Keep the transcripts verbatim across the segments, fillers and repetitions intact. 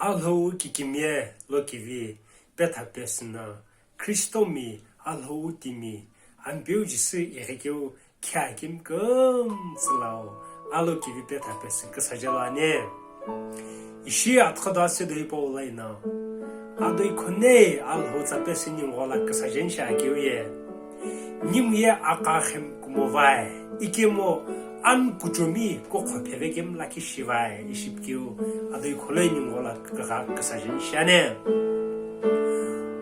Alhou kikimiye lokivi petha pesü no, Khristomi Alhou timi Ampeu Jisü ighikeu khea kemi kümtsü lau alokivi petha pesü küsaje lo ani. Ishi atughudo asüdo hipau lono, adoi khonei Alhou tsa pesü ningu ghola küsajeni shi akeu ye. Ningu ye aqakhemi kumo vai, ikemu anu kuchomi kukho pheve kemi lakhi shi vai, ishi pikeu adoi khonei ningu ghola kükha küsajeni shi ani.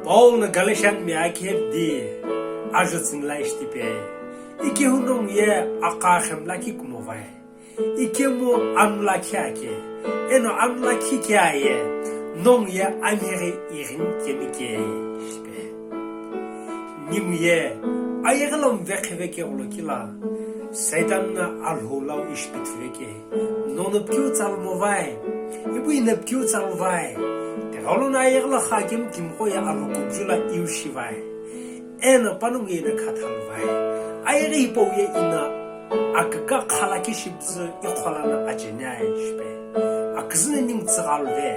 Paul no Galatian mi akhe di ajo tsüni la ishi tipe, ikehu ningu ye aqakhemi lakhi kumo vai. Ikemu anu lakhi ake, eno anu lakhi ke aye, ningu ye amighi ighini kemi ke, ishi pe. Ningu ye ayeghi lo mvekhe veke ghulo kila, Satan no Alhou lau ishi pithu veke, nono pikeu tsalu mo vai, ibu ino pikeu tsalu vai, tighenguno ayeghi lo kha kemi timiqo ye Alhou kuju la iu shi vai. Eno panongu ye ino khatha lu vai. Ayeghi hipau ye ino aküka khala kishi püzü ikhola no acheni ai ishi pe. Aküzü no ningu tsügha lu ve.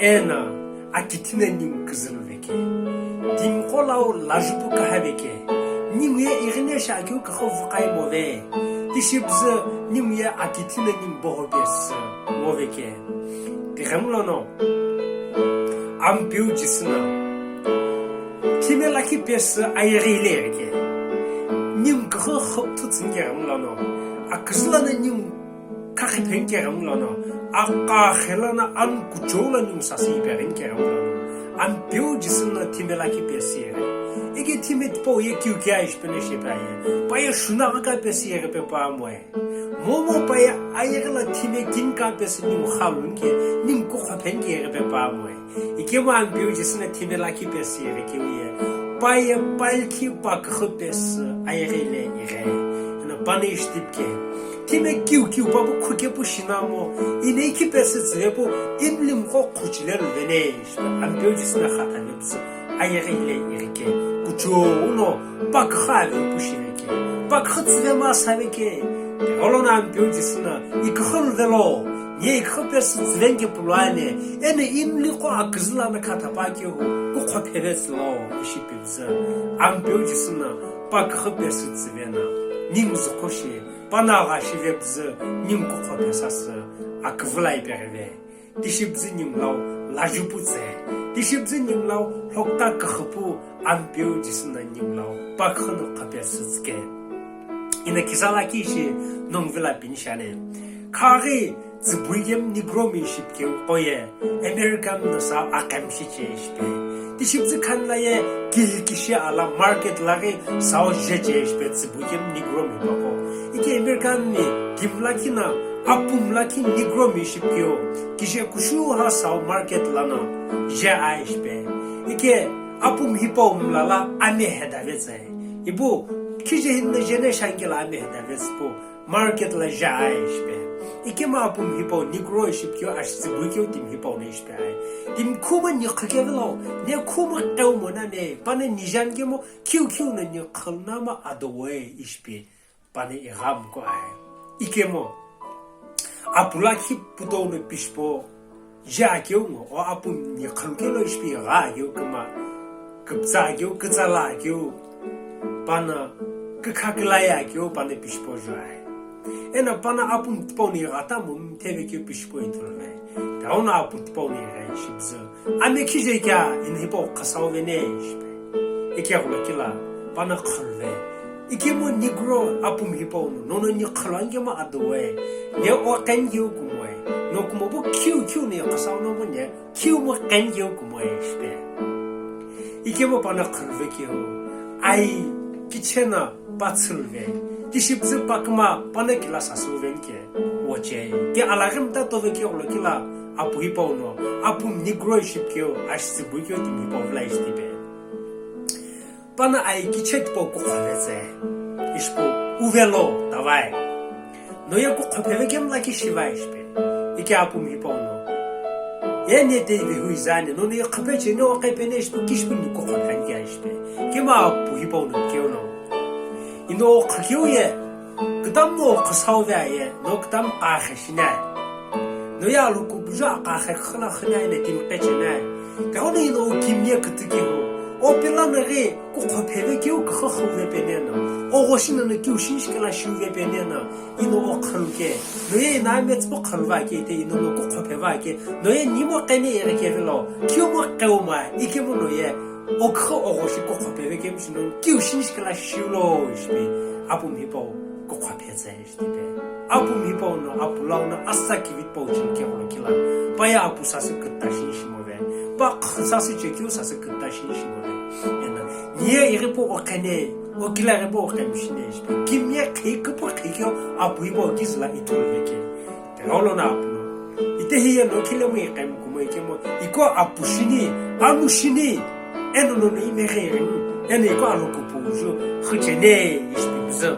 Eno akithi no ningu küzü lu veke. Timiqo lau lajupu kaha veke. Ningu ye ighine shi akeu kükha vuqai mo ve. Tishi püzü ningu ye akithi no ningu boho pesü mo veke. Tighenguno Ampeu Jisü no thime lakhi pesü ayeghi le ke. Ningu kükha khapthu tsüni ke ghenguno, aküzü lono ningu khakhi pheni ke ghenguno, aqakhe lono anu kuchou lo ningu sasü ipe ghini ke ghenguno, Ampeu Jisü no thime lakhi pesü ye. Ike thime tipau ye kiu ke aishi pene shi pe aye. Pa ye shuna ghaka pesü ye ghi pe pa moe. Momu pa ye ayeghi lo thime kini ka pesü ningu kha luni ke, ningu kukho pheni ke ighi pe pa moe. Ikemu Ampeu Jisü no thime lakhi pesü ighi keu ye. Pa ye palkhi pa kükha pesü ayeghi le ighi. Eno panongu ishi tipe ke. Thime kiu kiu pa pu khuke pu shina mo. Ino ikhi pesü tsüve pu imlimiqo khuchile lu vene. Ampeu Jisü no khatha vepüzü ayeghi le ighi ke, kuchou no pa kükha ave pu shi veke, pa kükha tsüve ma sa veke. Tighenguno Ampeu Jisü no ikükha lu velo, ye ikükha pesü tsüveni ke pu lo ani, eno imliqo aküzü lono khatha pa keu kukho pheve tsü lo ishi püzü. Ampeu Jisü no pa kükha pesü tsüve no, ningu züqho shi, panongu gha shi vepüzü ningu kukho pesü sü aküvü la ipe ghi ve. Tishi püzü ningu lau lajupu tse. Tishi püzü ningu lau lhokta kükha pu Ampeu Jisü no ningu lau pa kükha no kha pesü tsüke. Ino kiza lakhi ishi ningu vilo pini shi ani. Khaghi tsübui kemi Negro mi ishi pikeu qo ye American no sa aqemi shi che ishi pe. Tishi püzü khani la ye kihi kishi ala market la ghi sao je che ishi pe tsübui kemi Negro mi pa qo. Ike American mi timi lakhi no Apumi lakhi Negro mi ishi pikeu, kije kushu ha sao market lono je ai ishi pe. Ike Apumi hipau mla la ame heda vetsü. Ibu, kije hino jene shanke lo ame heda vetsü pu market lo je ai ishi pe. Ikemu Apumi hipau Negro ishi pikeu, ashi tsübui keu timi hipau no ishi pe ai. Timi khumo ni khakevelo, ne khumo qeu mo na ne, panongu ni jan kemo, kiu kiu no ni khalna ma adowe ishi pe. Panongu ighamu ko ai. Ikemu apu lakhi putou no pishipo je akeu ngo, o Apumi ni khalu kelo ishi pe igha akeu kema, küpütsa akeu, kütsala akeu, panongu kükha külai akeu, panongu pishipo jo ai. Eno panongu Apumi tipau no igha ta mo mthe vekeu pishipo ithulu nai. Tighenguno Apu tipau no igha ishi püzü. Ame kije kea ino hipau khasau vene ishi pe. Ike ghulo kila, panongu khalu ve. Ikemu Negro Apumi hipau no, nono ni khalu ange ma adowe. Ne o qeni keu kumoe. No kumo pu kiu kiu no ye khasau no mo ne, kiu mo qeni keu kumoe ishi pe. Ikemu panongu khalu vekeu. Ai kichena pa tsülu ve. Tishi püzü pa kema panongu kila sasü veni ke. Oche. Ke alaghi mta tove ke ghulo kila Apu hipau no, Apumi Negro ishi pikeu, ashi tsübui keu timi hipau vilo ishi tipe. Panongu ai kiche tipau kukho vetsü. Ishi pu uvelo davai. No ye kukho pheve kemi lakhi shi vai ishi pe. Ike Apumi hipau no. Ye ne tei ve hui zani, nono ye khape che ne o qepe ne ishi pu kishi pu ni kukho phani ke ishi pe. Kemu Apu hipau no keu no. Ino o khakeu ye. Kütami no khasau ve aye, no kütami qakhe shi nai. No ye alokupuju aqaghi khala khina ena timi qeche nai. Kaghono ino o kimiye kütükehu. O pila no ghi kuqho pheve keu küxü xüve peneno. O ghoshi no no kiu shinshi kela shiuve peneno. Ino o qhülu ke. No ye ina metspo qhülu va ke te ino no kuqho pheva ke. No ye nimo qene yere kevelo. Kiu mo qeuma. Ikemu no ye. O küxü o ghoshi kuqho pheve kemu shino. Kiu shinshi kela shiulo ishpi. Apu mipo kuqho phetse. Apu mipo no, apu lau no, asa kivit po chin ke olo kila. Pa ye apu sasü kütta shin shimove. Pa kh-, sasü chekeu sasü kütta shin shimove. Ena, niye iripo o kene, o kila iripo o kemshine shpe. Kimye khe küpo khe kyo apu ipo kizla itulve ke. Te olo na apu no. Ite hiye no kile mu ikem kumo ikemo. Iko apu shini, amu shini. Eno no no imeghe ring. Eno iko alokupuju. Khuchene ishpe bizo.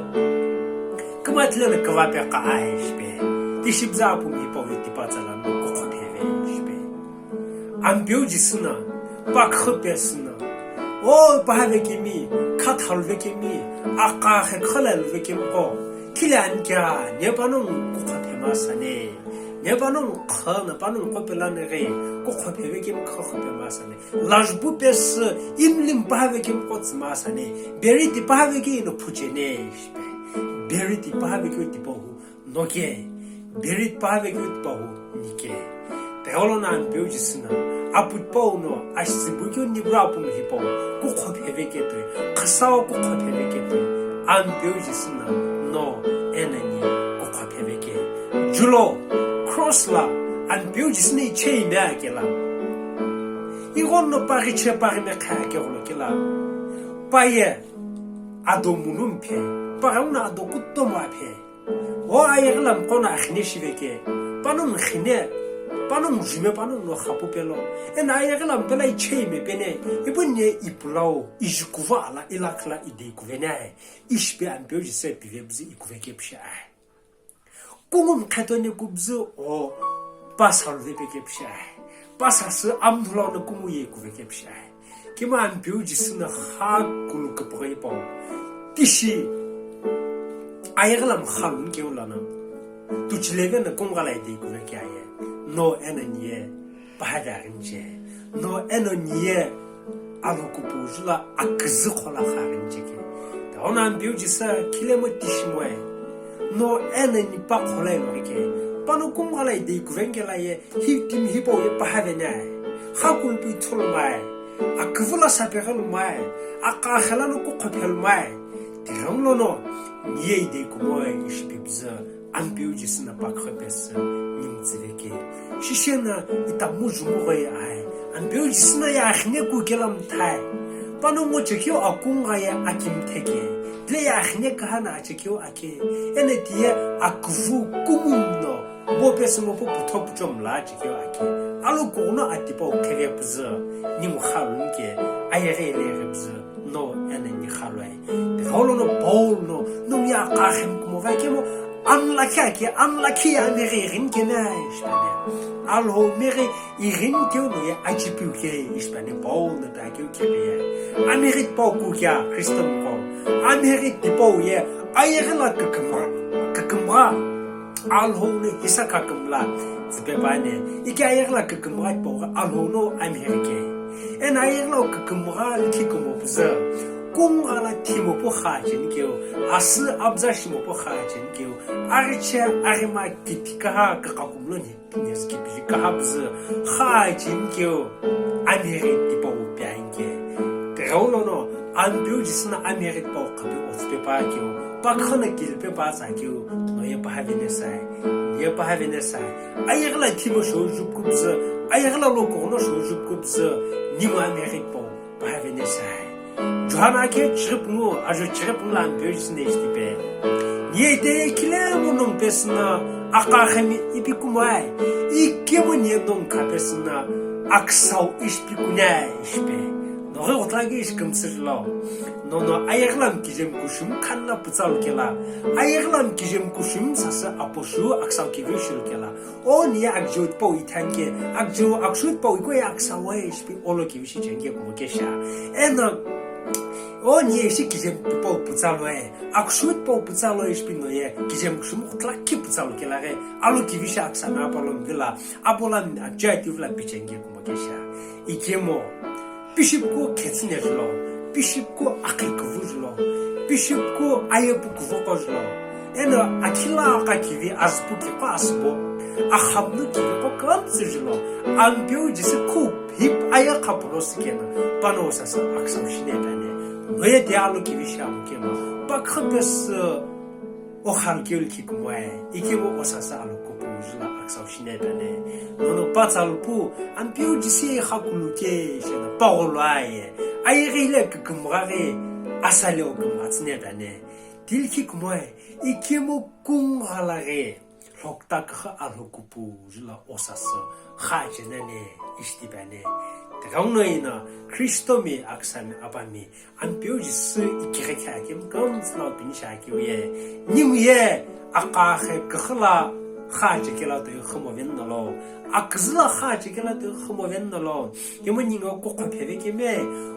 Kama tile na kava pe ka ai shpe. Tishibza apu mi pa wi tipa tsala no kuqho pheve shpe. Ampeu Jisü na, pa khü pesü na. O pahave kemi, khathalve kemi, aqaghi khalalve kemi ko. Kile ankya, ne pa no kuqho phema sane. Ne pa no kha na pa no ko pela ne ghe, kuqho pheve kemi kha kho phema sane. Lajbu pesü, imlim pahave kemi ko tsima sane. Beriti pahave ke no phuchene shpe. Beriti pahave ke tipa hu. Noke, berit pahave keu tipahu nike. Te olo na Ampeu Jisü na, aput pau no, ashizibu keu nibra apu mihi pau, kuqho pheve ketoi, khasao kuqho pheve ketoi, Ampeu Jisü na, no, ena ni, kuqho pheve ke. Julo, cross la, Ampeu Jisü na ichei me akela. Igon no paghi che paghi me kha ake golo kela. Paye, ado munu mphe, paghi na ado kutomo aphe. O ayeghi lamqo no axine shiveke, pano mxine, pano mjume, pano no xapu pelo, eno ayeghi lampela ichei mepene, ipu ne ipulau, ijikuva ala ilakhla idei kuvene, ishpe Ampeu Jisü pive bzi ikuveke pshe ai. Kungu mkhetone kubzi o pasa luve peke pshe ai. Pasa sü amdhulau no kungu ye kuveke pshe ai. Kima Ampeu Jisü na kha kulu küpüghü ipau. Tishi ayeghi lam khalun keu lana. Tuchileve na kungala idei kuve kyaye. No eno niye pahade arinche. No eno niye alokupu jula aküzü khola kha arinche ke. Taona Ampeu Jisü khilemo tishimoe. No eno nipa khola ilo ke. Pano kungala idei kuvengela ye. Hi timi hipau ye pahave nai. Kha kulpui thulmai. Aküvula sapeghelmai. Aqakhela no kuqhophelmai. Tirong lono. Niye idei kumoe ishipibzü. Ampeu Jisü na pakha pesü. Nimtsiveke. Shishena itamu jumogoi ai. Ampeu Jisü na ya akhine kukela mthai. Pano ngo chekio akunga ye akimtheke. Dile ya akhine kahana achekio ake. Ene tiye akuvu kumun no. Bo pesü ngo pu putho pucho mla chekeo aki. Alo kono atipa ukheve püzü. Ni mukha lunke. Ayere ele püzü. No ene ni khaloi. Peholo no Paul no. No ya ka hem kumo vai kemo. Unlucky aki, unlucky ya mere rin ke na ishpane. Alho mere irin keo no ya achipiu ke ishpane Paul no ta keu kebe ya. Amerit pau ku kya Christian ko. Amerit tipau ye. Ayere la kakama. Kakama. Alhou no hisa kakümla tsüpe bane. Iki ayeghi la kükümgha tipau ghi Alhou no amheri ke. Eno ayeghi la kükümgha likhi kumo püzü. Kungala thimo pu kha cheni keu. Asü abza shimo pu kha cheni keu. Ariche arima kiti kaha kakakumlo ni. Nesi kipiji kaha püzü. Kha cheni keu. Amheri tipau pianke. Tiraulono, Ampeu Jisü na amheri tipau khape otsüpe pa keu, pakha na kilipe pa tsa keu, no ye paha vene sai, ye paha vene sai. Ayeghi la thimo shou jup kupzü, ayeghi la lo kono shou jup kupzü, nimo amheri tipau paha vene sai. Johana ke chirip ngo, ajo chirip ngo la Ampeu Jisü na ishtipe. Ye te kile mo nong pesü na, aka khemi ipi kumai, ikemu nye nong kha pesü na, aksau ishpi kunai ishpe. Noghi ghutlagi ishi kümsüri lo. Nono ayeghi lam kijem kushum khanla pütsalu kela. Ayeghi lam kijem kushum sasü aposhu aksau kivi shilu kela. O niye akjeu tipau ithanke, akjeu akshu tipau iko ye aksau ishpi olo kivi shi chenge kumo kesha. Eno O ni ye ishi kijemi tipau pütsa lo ye, akushu tipau pütsa lo ishi pino ye, kijemi kushumu kutla ki pütsa lo kela ghe, alo kivi shi aksa na palo mvila, abola mi acha tivila pichenge kumo kesha. Ikemo, Bishop ku khetsüne jilo, Bishop ku akhi kuvu jilo, Bishop ku ayepu kuvu ko jilo. Eno akhila aka kivi azpu ki ko asbo, akhamnu kivi ko kamtsü jilo, Ampeu Jisü ku hip aya khapuro sikena, pano sasa aksau shine tane. Noye de alo kivi shamu kema, pa khapes, Oxal keu likhi kumoe, ikemu osasa alo kupu jula aksau shine tane. Nono patsa lupu, Ampeu Jisü ye khakulu ke shena pagolo aye. Aye ghi le kükümgha ghi asa le okümgha tsüne tane. Tilkhi kumoe, ikemu kunghala ghi lhokta kakha alo kupu jula osasa kha chenane ishti bane. Tegauno ina Kristo mi aksami apami Ampeu Jisü ikighi khe akemu kümtsü lo pini shi akeu ye. Ningu ye, aqaghi küxü la kha chekela toi khümo venno lo. Aküzü la kha chekela toi khümo venno lo. Kemu ningu kukho pheve kemi,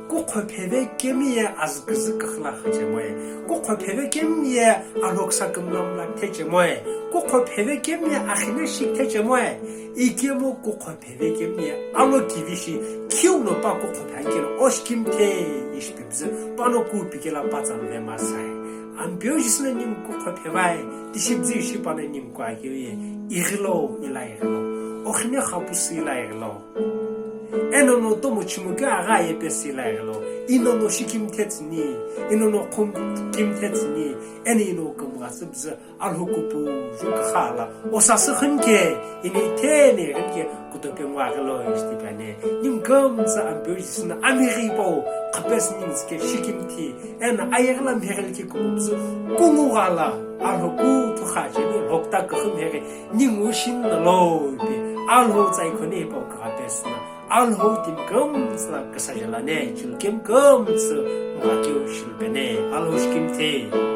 kukho pheve kemi ye azküzü küxü la kha chemoe. Kukho pheve kemi ye alhoksa kümlamla the chemoe. Kukho pheve kemi ye akhine shi the chemoe. Ikemu kukho pheve kemi ye alo kivi shi, kiu no pa kukho phe ankelo, oshikimthe ishpibzü, pano ku pikela patsa lo ve masai. Ampeu Jisü na ningu kukho phevai, tishibzü ishi pano ningu ku akeu ye, ighilo, ila ighilo. Okhine khapusu ila ighilo. Eno no tomo chimu ke agha ye pesi ila ighilo. Ino no shikimthe tsini, ino no khum kimthe tsini, eno ino kumgha sibzü, Alhou kupu ju kükhala, osasü khimke, ini thene khimke, kutope ngwa ghelo ishi tipane. Nim kümtsü Ampeu Jisü na amighi pau, khapes nim tsike shikimthi, ena ayeghila mhegheliki kumupsu, kungu ghala, alhou kuthu khache ni lhokta küxü mheghe, nim ushin na lo ipi, alhou tsai khone pau khapes na. Alhou timi kümtsü la küsa jala ne, chilkem kümtsü mhakeu shilpene, Alhou shikimthe.